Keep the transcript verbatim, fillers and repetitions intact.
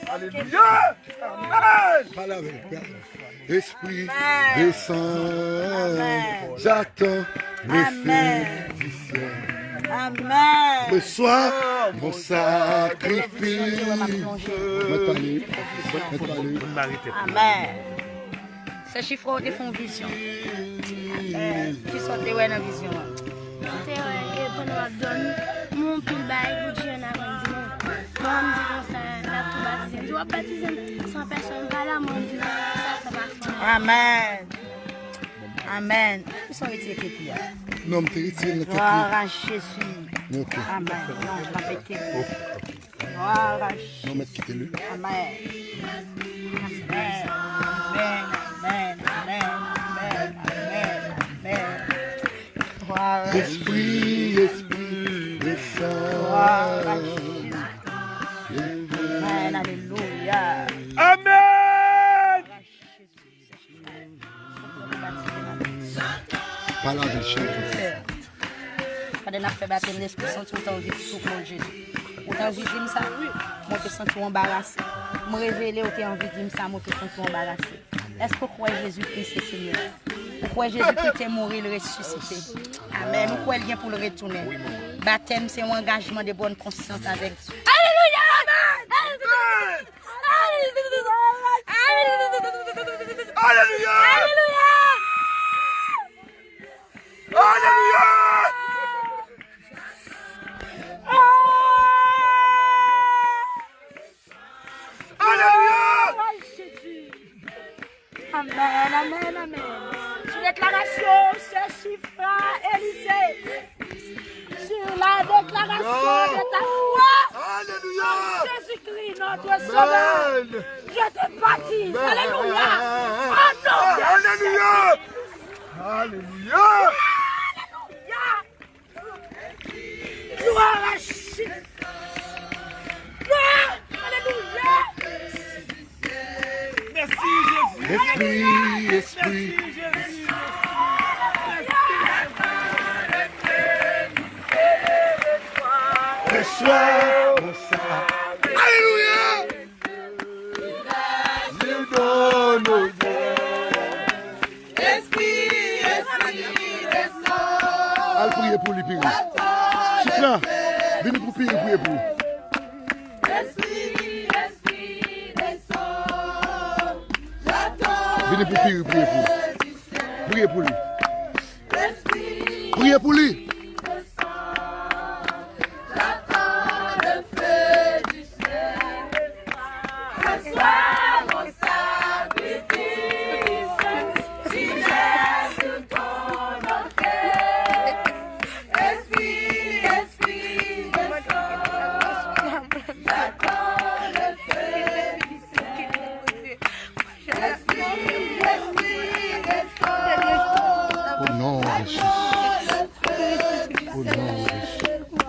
Alelouya! Amèn! Pale avè l, pale avè l. Esprit, desann. J'attends le feu du ciel. Amèn. Reçois mon sacrifice. Mwen pale, mwen pale. Amèn. Sè Chifra, ou te fè yon vizyon. Amèn. Kisa w te wè nan vizyon an? Mwen te wè, e, pandan m ap dòmi, m wè yon pil bagay ki bouji an avan m di, "Bon, mwen," m di konsa, "l ap tou batize m." M di, "W ap batize m?" San pèsonn pa la, mwen di, "Non, sa, sa pa fè." Amèn. Amèn. Kisa w retire kepi a? Non, m te retire nan kepi. Glwa a Jezi. Ok. Amèn. Non, pa pete. Ok, ok. Glwa a Jezi. Non, mèt kite li. Amèn. Amèn. Amèn, amèn, amèn, amèn, amèn, amèn. Glwa a Jezi. Espri, espri, desann. Glwa a Jezi. Amèn, alelouya. Amèn. Pale avè l, cheri. Pandan n ap fè batèm Lespri, santi w te anvi di tout non Jezi. Ou te anvi di m sa? Mwen te santi w anbarase. M revele w te anvi di m sa, mwen te santi w anbarase. Èske w kwè Jezikri se Senyè? Ou kwè Jezikri te mouri, l resisite? Amèn. Ou kwè l gen pou l retounen? Batèm se yon angajman de bòn konsyans avèk Dye. Alelouya! Amèn! Alelouya! Alelouya! Alelouya! Alelouya! Amèn, amèn, amèn. Sou deklarasyon, sè Chifra Elise. Sur la déclaration de ta foi en Jésus-Christ, notre Sauveur, je te baptise. Alléluia. Au nom de Jésus. Alléluia. Gloire à Jésus. Gloire. Alléluia. Mèsi, Jezi. Espri, espri. Mèsi, Jezi. Reswa, reswa. Alelouya. Li donn onè. Espri, espri, desann. Al priye pou li, Piri. Chifra, vini pou Piri, priye pou li. Vini pou Piri, priye pou li. Priye pou li. Priye pou li. O non de Jezi. O non de Jezi.